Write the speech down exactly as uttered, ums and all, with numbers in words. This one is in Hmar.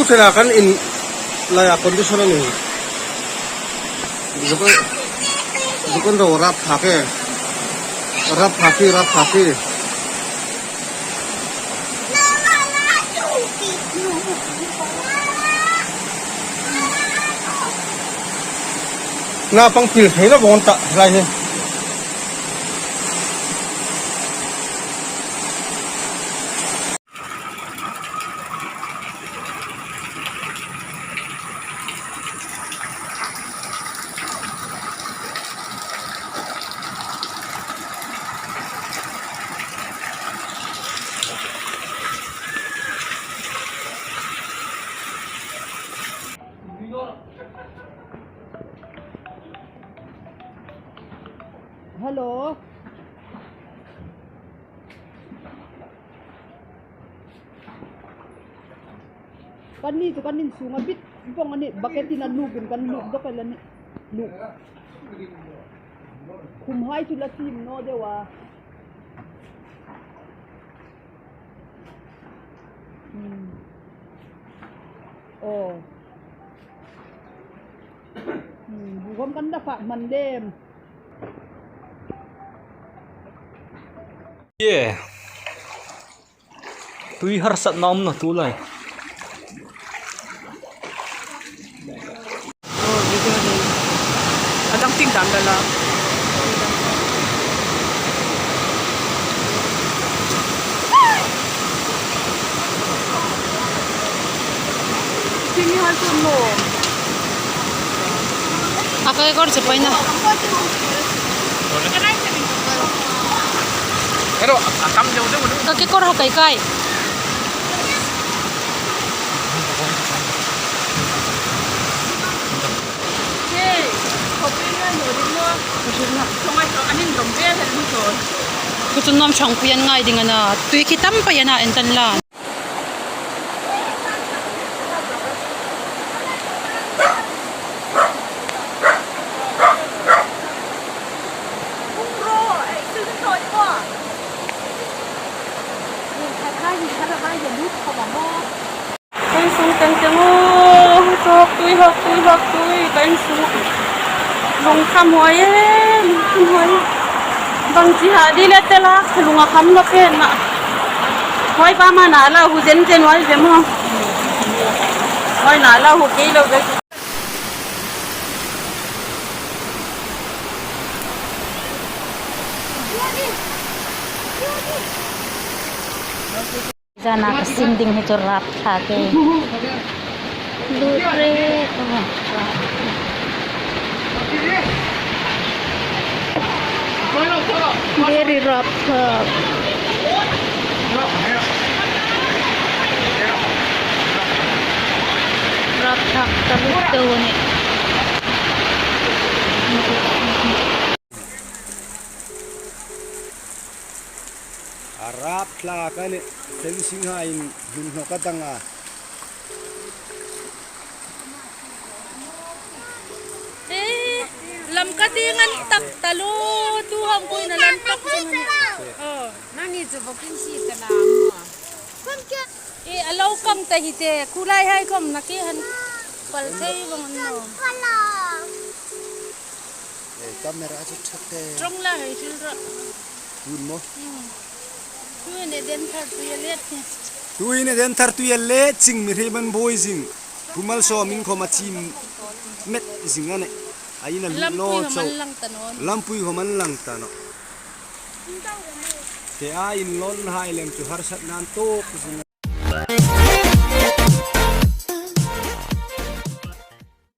Tena kan in laia condition a ni. Zuk, zuk an ro rap thak e. Rap thak hi, rap thak hi. Naupang pil thei lo vong ta lai hi. Hello. Kan ni chu kan in sunga bit vong a nih, bucket-in a nukin kan nuk dawk el a nih. Nuk. Khum hai chu la sim naw deu a. Hmm. Oh. Hmm, bu khom kan la fak hman lem. Yeah. Tui harsatna um naw tu lai. Oh, video ni. A dang ting dam da la. Sini hal sun lo. A kai kor chu paina. Ka kekawr ha kai kai. Chu chu nuom chawngpui an ngai ding a na. Tui khi tam pei a na, en tan la. Kan sung teng teng o, hawk tui, hawk tui, hawk tui, kan sung. Lung kham huai e, lung kham huai. Bang chi ha di le te la, lung a kham lo pen ma. Huai pa ma na la hu zen zen huai ve maw. Huai na la hu kei lo ve. Zana ka sin ding hi chu rap thlak e. Lut re, rap thlak. Very rap thlak. Rap thlak ta lut deu a nih. A rap thlak a nih, fencing hain hmun hnawk a dang a. Eh, lam ka ding an tak ta lo, tu ham kuina lam tak chun a nih. Oh. Nangni chu bawkin si ta la maw. Eh, a lo kang ta hi te, kulai hai khom na ke han pal thei vong an naw. Eh, camera chu ṭha te. Ṭawng la hei hril rawh. Tun maw? Hmm. Tuin e den thar tui a let ni. Tuin e den thar tui a let zing, mi hrei man buoi zing. Pu Malsawmin khom a chim met zing a nih. A in a lut naw chau. Lampui khom an lang ta naw. Lampui khom an lang ta naw. Te a in lawn hai lem chu harsatna an tuok zing.